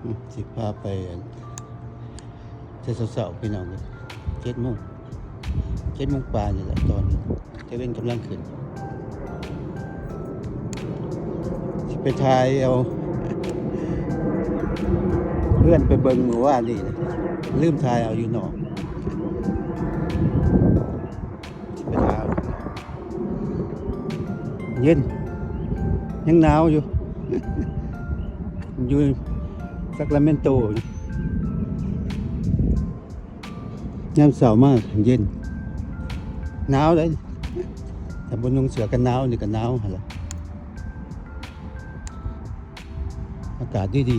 ອືມ ຊິພາໄປ ແຕ່ເຊົ້າໆ ພີ່ນ້ອງເອີຍ ເຈັດໂມງ ເຈັດໂມງປາຍນີ້ແຫຼະ ຕອນຕາເວັນກຳລັງຂຶ້ນ ຊິໄປຖ່າຍເອົາເຮືອນໄປເບິ່ງມື້ວານນີ້ນະ ລືມຖ່າຍເອົາຢູ່ນອກ ຊິໄປຖ່າຍເອົາ ເຢັນ ຍັງໜາວຢູ່ ຢູ່ຊັກຣາເມນໂຕ ຍາມເຊົ້າມາເຢັນ ໜາວເດ້ ຖ້າບໍ່ນຸ່ງເສື້ອກັນໜາວນີ້ກໍໜາວຫັ້ນລະ ອາກາດດີ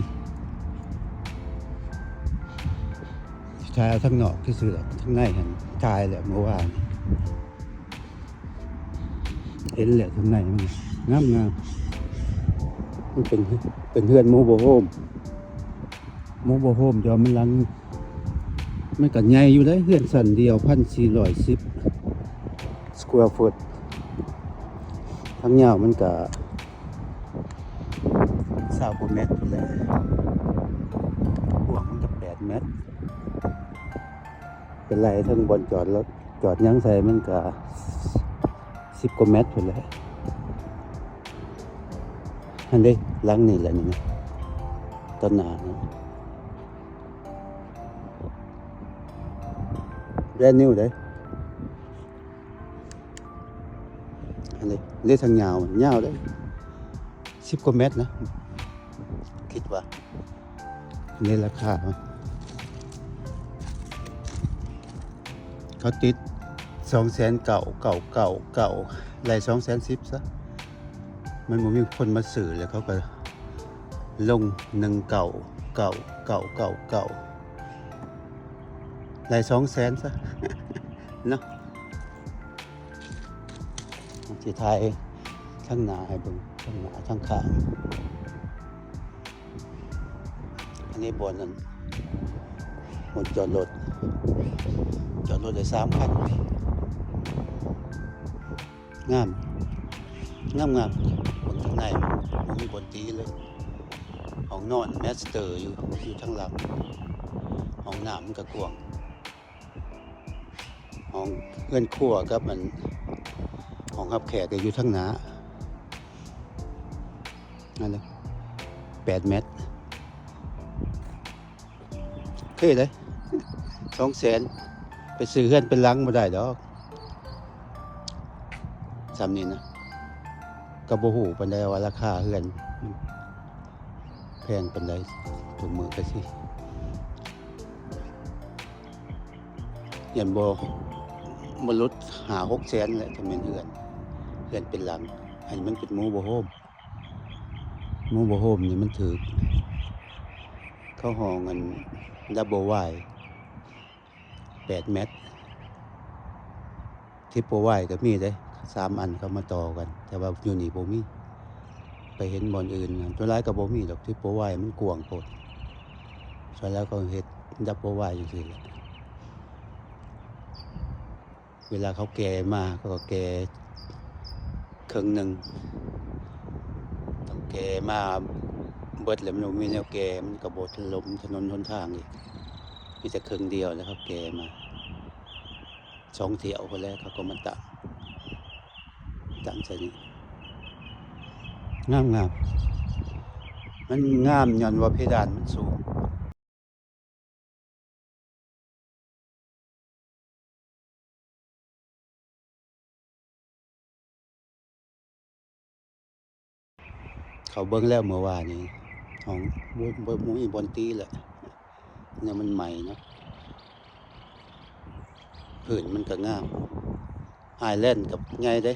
ໆ ຖ່າຍເອົາທາງນອກຊື່ໆ ທາງໃນຫັ້ນຖ່າຍແລ້ວມື້ວານ ເຫັນແລ້ວ ທາງໃນມັນງາມໆ ມັນເປັນ ເປັນເຮືອນໂມບາຍໂຮມ ໂມບາຍໂຮມ ແຕ່ວ່າມັນຫຼັງ ມັນກໍໃຫຍ່ຢູ່ເດ້ ເຮືອນຊັ້ນດຽວ ໜຶ່ງພັນສີ່ຮ້ອຍສິບ square foot ທາງຍາວມັນກໍຊາວກວ່າແມັດພຸ້ນແຫຼະ ກວ້າງມັນກໍແປດແມັດ ເປັນໄລ່ເຖິງບ່ອນຈອດລົດ ຈອດຫຍັງໃສ່ມັນກະສິບກວ່າແມັດພຸ້ນແຫຼະ ຫັ້ນເດ້ ຫຼັງນີ້ແຫຼະນີ້ນະ ຕອນໜ້ານະ brand new ເດ້ ອັນນີ້ເດ້ ທາງຍາວ ຍາວເດ້ ສິບກວ່າແມັດນະ ຄິດວ່າ ໃນລາຄາ ເຂົາຕິດສອງແສນເກົ້າ ເກົ້າ ເກົ້າ ເກົ້າ ໄລ່ສອງແສນສິບຊະ ມັນບໍ່ມີຄົນມາຊື້ ແລ້ວເຂົາກໍລົງໜຶ່ງເກົ້າ ເກົ້າ ເກົ້າ ເກົ້າ ເກົ້າ ໄລ່ສອງແສນຊະເນາະ ຊິຖ່າຍທາງໜ້າໃຫ້ເບິ່ງ ທາງໜ້າ ທາງຂ້າງ ອັນນີ້ບ່ອນນັ້ນ ບ່ອນຈອດລົດ ຈອດລົດໄດ້ສາມຄັນ ງາມ ງາມໆ ເບິ່ງທາງໃນ ບໍ່ມີບ່ອນຕີເລີຍ ຫ້ອງນອນ master ຢູ່ ຢູ່ທາງຫຼັງ ຫ້ອງນ້ຳມັນກໍກວ້າງ ຫ້ອງເຮືອນຄົວກັບອັນ ຫ້ອງຮັບແຂກກໍຢູ່ທາງໜ້າ ນັ້ນແຫຼະ ແປດແມັດ ໂອເຄເດ້ ສອງແສນ ໄປຊື້ເຮືອນເປັນຫຼັງບໍ່ໄດ້ດອກ ສ່ຳນີ້ນະ ກໍບໍ່ຮູ້ປານໃດວ່າລາຄາເຮືອນແພງປານໃດ ທຸກມື້ກໍຊິ ຢ້ານບໍ່ ບໍ່ຫຼຸດຫ້າຫົກແສນແຫຼະ ຖ້າແມ່ນເຮືອນ ເຮືອນເປັນຫຼັງ ອັນນີ້ມັນເປັນໂມບາຍໂຮມ ໂມບາຍໂຮມນີ້ມັນຖືກ ເຂົາຫ້ອງອັນ double wide ແປດແມັດ triple wide ກໍມີເດ້ ສາມອັນເຂົ້າມາຕໍ່ກັນ ແຕ່ວ່າຢູ່ນີ້ບໍ່ມີ ໄປເຫັນບ່ອນອື່ນ ສ່ວນຫຼາຍກໍບໍ່ມີດອກ triple wide ມັນກວ້າງໂພດ ສ່ວນຫຼາຍກໍເຮັດ double wide ຈັ່ງຊີ້ແຫຼະ ເວລາເຂົາແກ່ມາ ເຂົາກໍແກ່ເຄິ່ງໜຶ່ງ ຕ້ອງແກ່ມາເບິດແລ້ວ ມັນບໍ່ມີແນວແກ່ ມັນກໍບໍ່ຖົມຖະໜົນຫົນທາງອີກ ມີແຕ່ເຄິ່ງດຽວ ແລ້ວເຂົາແກ່ມາ ສອງຖ້ຽວພຸ້ນແຫຼະ ເຂົາກໍມາຕັ້ງ ຕັ້ງໃສ່ນີ້ ງາມໆ ມັນງາມຍ້ອນວ່າເພດານມັນສູງ. ເຂົາເບິ່ງແລ້ວເມື່ອວານນີ້ ຫ້ອງ ບໍ່ ບໍ່ ບໍ່ມີບ່ອນຕີແລ້ວ ແນວມັນໃໝ່ເນາະ ພື້ນມັນກໍງາມ Island ກໍໃຫຍ່ເດ້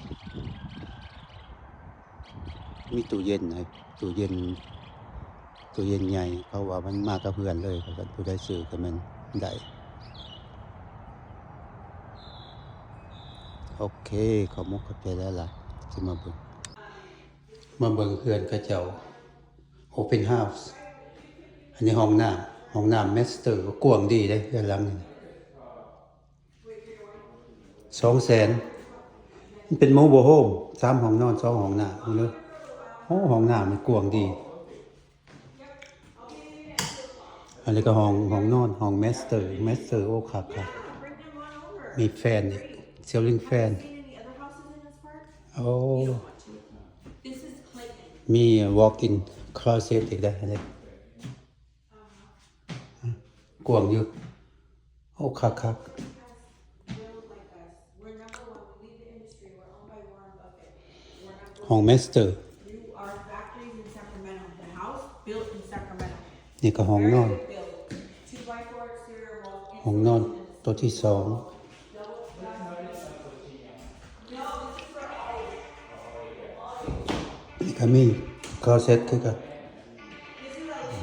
ມີຕູ້ເຢັນໃຫ້ ຕູ້ເຢັນ ຕູ້ເຢັນໃຫຍ່ ເຂົາວ່າມັນມາກັບເຮືອນເລີຍ ຄັນຜູ້ໃດຊື້ກໍແມ່ນໄດ້. ໂອເຄ ຂອບມຸກຂອບໃຈຫຼາຍໆ ທີ່ມາເບິ່ງ ມາເບິ່ງເຮືອນເຂົາເຈົ້າ Open House ອັນນີ້ຫ້ອງນ້ຳ ຫ້ອງນ້ຳ Master ກໍກວ້າງດີເດ້ ເຮືອນຫຼັງນີ້. ສອງແສນ ມັນເປັນ mobile home ສາມຫ້ອງນອນ ສອງຫ້ອງນ້ຳ ເບິ່ງເດີ ໂອ້ ຫ້ອງນ້ຳມັນກວ້າງດີ. ອັນນີ້ກໍຫ້ອງ ຫ້ອງນອນ ຫ້ອງ master master ໂອ້ ຄັກໆ ມີແຟນອີກ ceiling fan ໂອ້ ມີ walk-in closet ອີກໄດ໋ ອັນນີ້ ກວ້າງຢູ່ ໂອ້ ຄັກໆ ຫ້ອງ master ນີ້ກໍຫ້ອງນອນ ຫ້ອງນອນໂຕທີສອງ ນີ້ກໍມີ closet ຄືກັນ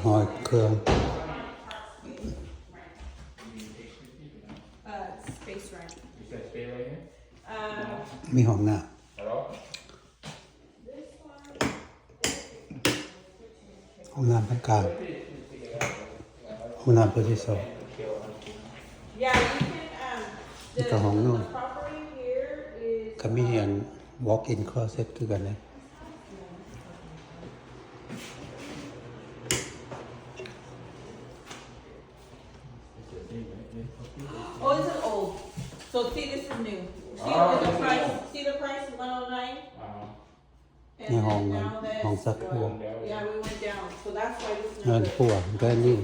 ຫ້ອຍເຄື່ອງ ມີຫ້ອງນ້ຳ ຫ້ອງນ້ຳທາງກາງ ຫ້ອງນ້ຳໂຕທີສອງ ນີ້ກໍຫ້ອງນອນ ກໍມີອັນ walk-in closet ຄືກັນເດ້ Oh, this is old. So see, this is new. See the price? See the price? One oh nine. ໃນຫ້ອງນັ້ນ ຫ້ອງຊັກຄົວ Yeah, we went down. So that's why this number. ເຮືອນຄົວ brand new.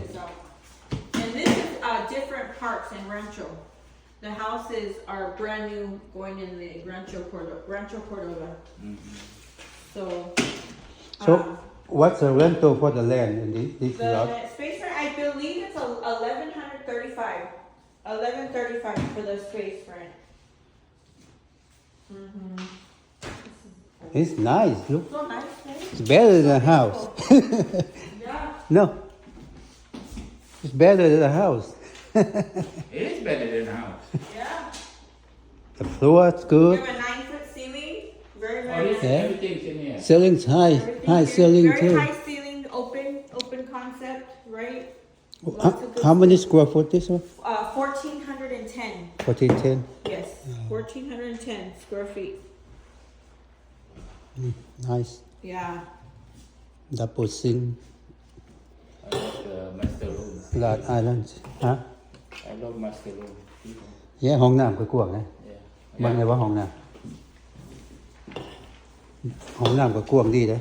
And this is uh, different parts in Rancho. The houses are brand new going in the Rancho Cordova. Rancho Cordova. So. So, what's the rental for the land in this, this lot? The space rent, I believe it's eleven hundred thirty-five. Eleven thirty-five for the space rent. Mm-hmm. It's nice. Look, So nice, right? It's better than a house. Yeah. No, it's better than a house. It is better than a house. Yeah. The floor is You good. have a nine foot ceiling. Very, Oh, very this, nice. Yeah. Everything's in here. Ceiling's high, Everything high is ceiling very too. High ceiling, open, open concept, right? How, how many square foot this one? Uh, fourteen hundred and ten. Fourteen ten. Yes, fourteen hundred and ten square feet. Mm, nice. Yeah. Double sink. I love the master room. Large island. Huh? I love master room. People. ເຢ້ ຫ້ອງນ້ຳກໍກວ້າງນະ Yeah. ເບິ່ງແດ່ວ່າຫ້ອງນ້ຳ ຫ້ອງນ້ຳກໍກວ້າງດີເດ້.